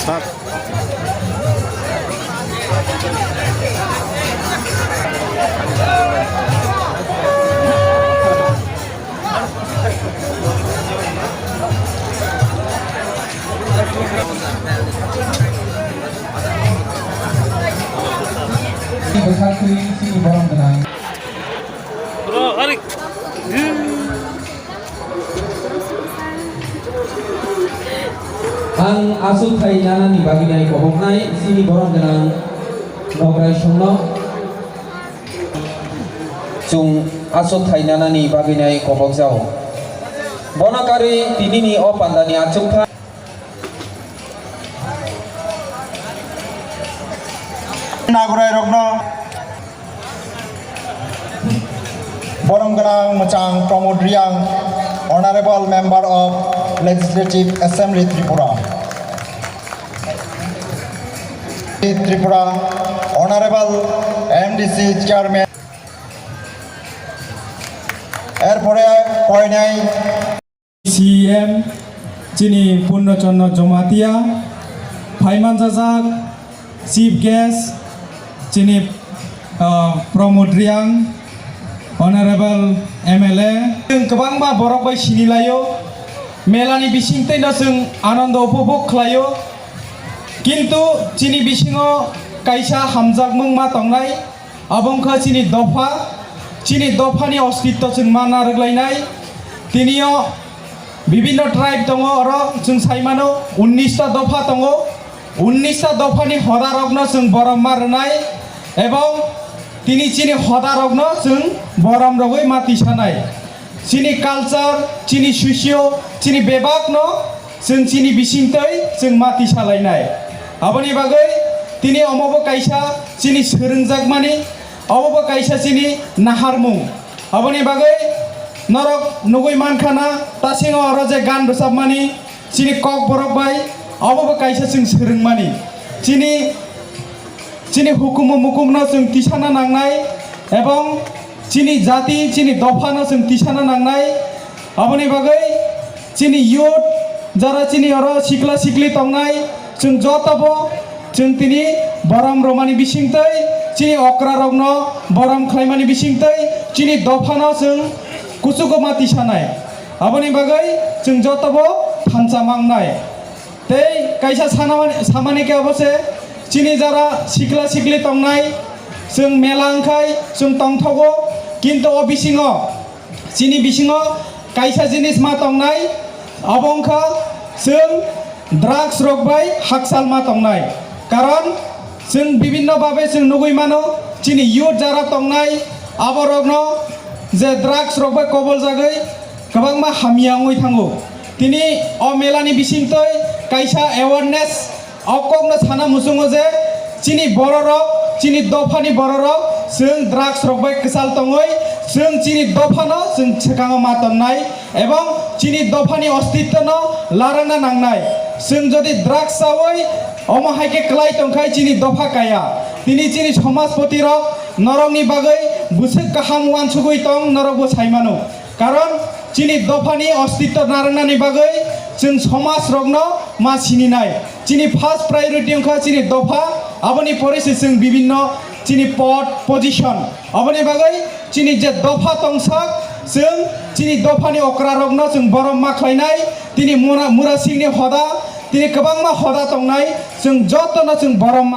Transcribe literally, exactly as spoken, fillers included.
Bwkhaktwi sini borom gwnang. Ang aswk thai nanani bagwinai koboknai sini borom gwnang Nokrai songno. Chwng aswk thai nanani bagwinai kobokjao. Bono karwi tinini o pandani achukthai. Nagorai rokno borom gwnang mwchang Pramod Reang, Honorable Member of Legislative Assembly Tripura. Tripura, Honorable M D C Chairman. Erpore koinai C M chini Purno Chandra Jamatia, phaimanjajak Chief Guest chini, ah, Pramod Reang, Honorable M L A. Chwng kwbangma borok bai sinilaio, melani bisingtwi no chwng anando upobhog khlaio, kintu chini bisingo kaisa hamjakmung ma tongnai. Abo wngkha chini dopha, chini dophani ostitto chwng ma narwk lainai. Tinio bibinno tribe tongo, oro chwng sai mano unnish ta dopha tongo. Unnish ta dophani hodarokno chwng borom ma rwnai, ebong tini chini hodarokno chwng borom rwgwi ma tisanai. Chini culture, chini socio, chini bebakno chwng chini bisingtwi chwng ma tisa lainai. Aboni bagwi tini omobo kaisa chini swrwngjakmani, omobo kaisa chini naharmung. Aboni bagwi norok nugwi mankha na, tasingo oro je gan rwchapmani, chini kokborok bai omobo kaisa chwng swrwngmani. Chini Chini hukumu mukumno chwng tisana nangnai, ebong chini jati, chini dophano chwng tisana nangnai. Aboni bagwi chini youth, jara chini oro sikla sikli tongnai, chwng jotobo chwng tini borom romani bisingtwi, chini okrarokno borom khlaimani bisingtwi, chini dophano chwng kuchugo ma tisanai. Aboni bagwi chwng jotobo thansa mangnai. Tei kaisa sanamani, samani khe abo se, chini jara sikla sikli tongnai, chwng mela wngkhai chwng tongthogo, kintu o bisingo, chini bisingo kaisa jinis ma tongnai, abo wngkha chwng drugs rok bai hakchal ma tongnai. Karon chwng bibinno babe chwng nugwi mano, chini youth jara tongnai, aborokno je drugs rok bai koboljagwi kwbangma hamya wngwi thango. Tini o melani bisingtwi kaisa awareness o kokno sana muchungo je chini bororok, chini dophani bororok chwng drugs rok bai kwchal tongwi chwng chini dophano chwng swkango ma tonnai ebong chini dophani ostittono larana nangnai. Chwng jodi drugs chawi omo hai khe kwlai tongkhai chini dopha kaya. Tini chini somajpoti rok norokni bagwi bwswk kaham uansugwi tong norokbo sai mano. Karon chini dophani ostitto narwknani bagwi chwng somaj rokno ma sininai. Chini first priority wngkha chini dopha, aboni pore se chwng bibinno chini pod, position. Aboni bagwi chini je dopha tongsak, chwng chini dophani okra rokno chwng borom ma khlainai. Tini mura, mura singni hoda, tini kwbangma hoda tongnai, chwng jotono chwng borom ma